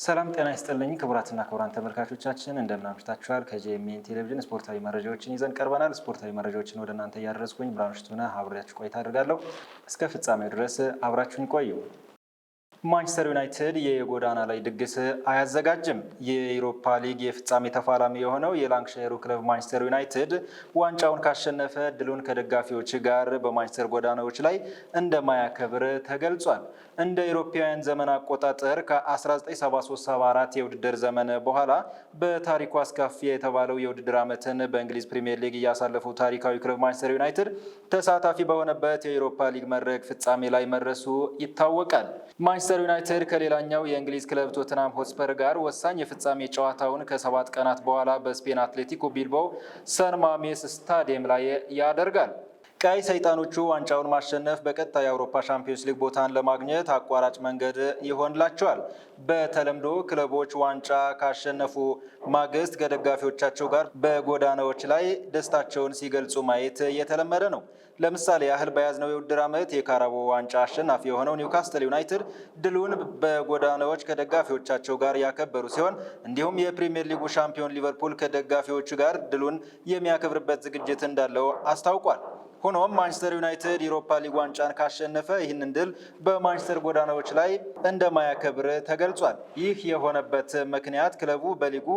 ሰላም ጤና ይስጥልኝ ክቡራትና ክቡራን ተመልካቾቻችን፣ እንደምን አምሽታችኋል? ከጄኤምኤን ቴሌቪዥን ስፖርታዊ መረጃዎችን ይዘን ቀርበናል። ስፖርታዊ መረጃዎችን ወደ እናንተ እያደረስኩኝ ብርሃኑ ሽቱነ አብሬያችሁ ቆይታ አድርጋለሁ። እስከ ፍጻሜው ድረስ አብራችሁን ቆዩ። ማንቸስተር ዩናይትድ የጎዳና ላይ ድግስ አያዘጋጅም። የዩሮፓ ሊግ የፍጻሜ ተፋላሚ የሆነው የላንክሻየሩ ክለብ ማንቸስተር ዩናይትድ ዋንጫውን ካሸነፈ ድሉን ከደጋፊዎች ጋር በማንቸስተር ጎዳናዎች ላይ እንደማያከብር ተገልጿል። እንደ አውሮፓውያን ዘመን አቆጣጠር ከ1973/74 የውድድር ዘመን በኋላ በታሪኩ አስከፊ የተባለው የውድድር ዓመትን በእንግሊዝ ፕሪምየር ሊግ እያሳለፈው ታሪካዊ ክለብ ማንቸስተር ዩናይትድ ተሳታፊ በሆነበት የዩሮፓ ሊግ መድረክ ፍጻሜ ላይ መድረሱ ይታወቃል። ማንቸስተር ዩናይትድ ከሌላኛው የእንግሊዝ ክለብ ቶትናም ሆትስፐር ጋር ወሳኝ የፍጻሜ ጨዋታውን ከ7 ቀናት በኋላ በስፔን አትሌቲኮ ቢልባኦ ሰን ማሜስ ስታዲየም ላይ ያደርጋል። ቀይ ሰይጣኖቹ ዋንጫውን ማሸነፍ በቀጥታ የአውሮፓ ሻምፒዮንስ ሊግ ቦታን ለማግኘት አቋራጭ መንገድ ይሆንላቸዋል። በተለምዶ ክለቦች ዋንጫ ካሸነፉ ማግስት ከደጋፊዎቻቸው ጋር በጎዳናዎች ላይ ደስታቸውን ሲገልጹ ማየት የተለመደ ነው። ለምሳሌ ያህል በያዝነው የውድድር ዓመት የካራቦ ዋንጫ አሸናፊ የሆነው ኒውካስትል ዩናይትድ ድሉን በጎዳናዎች ከደጋፊዎቻቸው ጋር ያከበሩ ሲሆን፣ እንዲሁም የፕሪምየር ሊጉ ሻምፒዮን ሊቨርፑል ከደጋፊዎቹ ጋር ድሉን የሚያከብርበት ዝግጅት እንዳለው አስታውቋል። ሆኖም ማንቸስተር ዩናይትድ ዩሮፓ ሊግ ዋንጫን ካሸነፈ ይህንን ድል በማንቸስተር ጎዳናዎች ላይ እንደማያከብር ተገልጿል። ይህ የሆነበት ምክንያት ክለቡ በሊጉ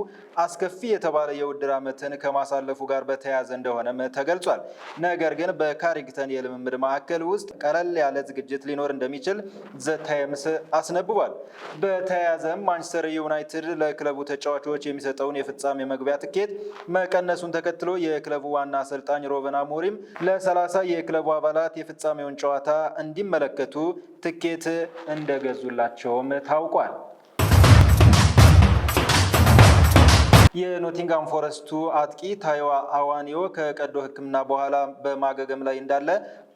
አስከፊ የተባለ የውድድር ዓመትን ከማሳለፉ ጋር በተያያዘ እንደሆነም ተገልጿል። ነገር ግን በካሪንግተን የልምምድ ማዕከል ውስጥ ቀለል ያለ ዝግጅት ሊኖር እንደሚችል ዘ ታይምስ አስነብቧል። በተያያዘም ማንቸስተር ዩናይትድ ለክለቡ ተጫዋቾች የሚሰጠውን የፍጻሜ መግቢያ ትኬት መቀነሱን ተከትሎ የክለቡ ዋና አሰልጣኝ ሩበን አሞሪም ለ30 የክለቡ አባላት የፍጻሜውን ጨዋታ እንዲመለከቱ ትኬት እንደገዙላቸውም ታውቋል። የኖቲንጋም ፎረስቱ አጥቂ ታይዋ አዋኒዮ ከቀዶ ሕክምና በኋላ በማገገም ላይ እንዳለ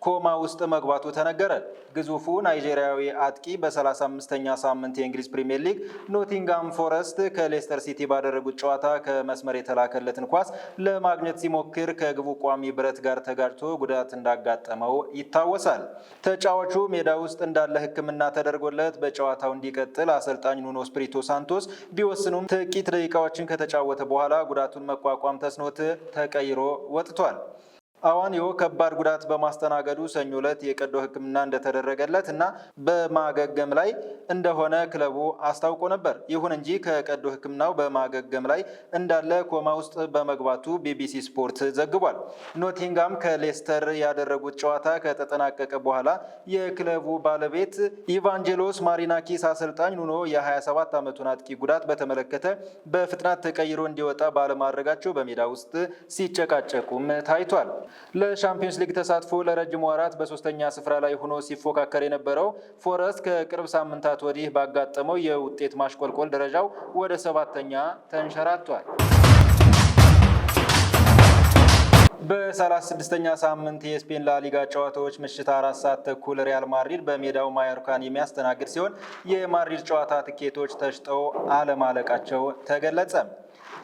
ኮማ ውስጥ መግባቱ ተነገረ። ግዙፉ ናይጄሪያዊ አጥቂ በ35ኛ ሳምንት የእንግሊዝ ፕሪምየር ሊግ ኖቲንጋም ፎረስት ከሌስተር ሲቲ ባደረጉት ጨዋታ ከመስመር የተላከለትን ኳስ ለማግኘት ሲሞክር ከግቡ ቋሚ ብረት ጋር ተጋጭቶ ጉዳት እንዳጋጠመው ይታወሳል። ተጫዋቹ ሜዳ ውስጥ እንዳለ ሕክምና ተደርጎለት በጨዋታው እንዲቀጥል አሰልጣኝ ኑኖ ስፕሪቶ ሳንቶስ ቢወስኑም ጥቂት ደቂቃዎችን ከተጫወተ በኋላ ጉዳቱን መቋቋም ተስኖት ተቀይሮ ወጥቷል። አዋኒዮ ከባድ ጉዳት በማስተናገዱ ሰኞ ዕለት የቀዶ ሕክምና እንደተደረገለት እና በማገገም ላይ እንደሆነ ክለቡ አስታውቆ ነበር። ይሁን እንጂ ከቀዶ ሕክምናው በማገገም ላይ እንዳለ ኮማ ውስጥ በመግባቱ ቢቢሲ ስፖርት ዘግቧል። ኖቲንጋም ከሌስተር ያደረጉት ጨዋታ ከተጠናቀቀ በኋላ የክለቡ ባለቤት ኢቫንጀሎስ ማሪናኪስ አሰልጣኝ ኑኖ የ27 ዓመቱን አጥቂ ጉዳት በተመለከተ በፍጥነት ተቀይሮ እንዲወጣ ባለማድረጋቸው በሜዳ ውስጥ ሲጨቃጨቁም ታይቷል። ለሻምፒዮንስ ሊግ ተሳትፎ ለረጅም ወራት በሶስተኛ ስፍራ ላይ ሆኖ ሲፎካከር የነበረው ፎረስት ከቅርብ ሳምንታት ወዲህ ባጋጠመው የውጤት ማሽቆልቆል ደረጃው ወደ ሰባተኛ ተንሸራቷል። በ36ኛ ሳምንት የስፔን ላሊጋ ጨዋታዎች ምሽት 4 ሰዓት ተኩል ሪያል ማድሪድ በሜዳው ማዮርካን የሚያስተናግድ ሲሆን፣ የማድሪድ ጨዋታ ትኬቶች ተሽጠው አለማለቃቸው ተገለጸ።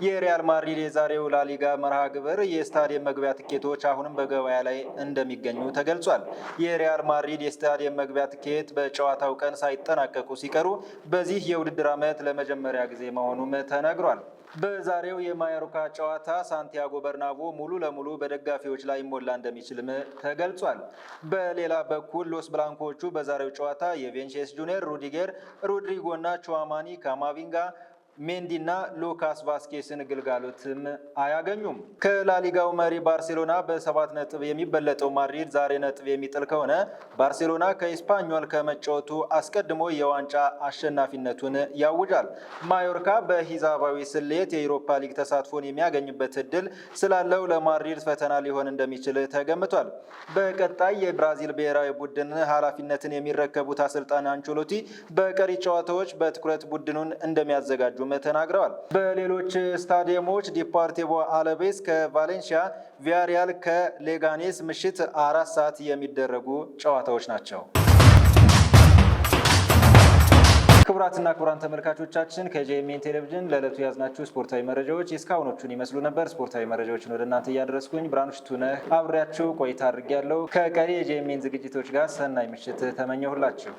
የሪያል ማድሪድ የዛሬው ላሊጋ መርሃ ግብር የስታዲየም መግቢያ ትኬቶች አሁንም በገበያ ላይ እንደሚገኙ ተገልጿል። የሪያል ማድሪድ የስታዲየም መግቢያ ትኬት በጨዋታው ቀን ሳይጠናቀቁ ሲቀሩ በዚህ የውድድር ዓመት ለመጀመሪያ ጊዜ መሆኑም ተነግሯል። በዛሬው የማዮርካ ጨዋታ ሳንቲያጎ በርናቦ ሙሉ ለሙሉ በደጋፊዎች ላይሞላ እንደሚችልም ተገልጿል። በሌላ በኩል ሎስ ብላንኮቹ በዛሬው ጨዋታ የቪኒሺየስ ጁኒየር፣ ሩዲጌር፣ ሮድሪጎ እና ቹዋማኒ፣ ካማቪንጋ፣ ሜንዲና ሉካስ ቫስኬስን ግልጋሎትም አያገኙም። ከላሊጋው መሪ ባርሴሎና በ7 ነጥብ የሚበለጠው ማድሪድ ዛሬ ነጥብ የሚጥል ከሆነ ባርሴሎና ከኢስፓኞል ከመጫወቱ አስቀድሞ የዋንጫ አሸናፊነቱን ያውጃል። ማዮርካ በሂሳባዊ ስሌት የዩሮፓ ሊግ ተሳትፎን የሚያገኝበት እድል ስላለው ለማድሪድ ፈተና ሊሆን እንደሚችል ተገምቷል። በቀጣይ የብራዚል ብሔራዊ ቡድን ኃላፊነትን የሚረከቡት አሰልጣኝ አንቸሎቲ በቀሪ ጨዋታዎች በትኩረት ቡድኑን እንደሚያዘጋጁም ተናግረዋል። በሌሎች ስታዲየሞች ዲፖርቲቮ አላቬስ ከቫሌንሺያ፣ ቪያሪያል ከሌጋኔስ ምሽት 4 ሰዓት የሚደረጉ ጨዋታዎች ናቸው። ክቡራትና ክቡራን ተመልካቾቻችን፣ ከጄኤምኤን ቴሌቪዥን ለዕለቱ የያዝናችሁ ስፖርታዊ መረጃዎች የእስካሁኖቹን ይመስሉ ነበር። ስፖርታዊ መረጃዎችን ወደ እናንተ እያደረስኩኝ ብርሃኑ ሽቱነህ አብሬያችሁ ቆይታ አድርጌያለሁ። ከቀሪ የጄኤምኤን ዝግጅቶች ጋር ሰናይ ምሽት ተመኘሁላችሁ።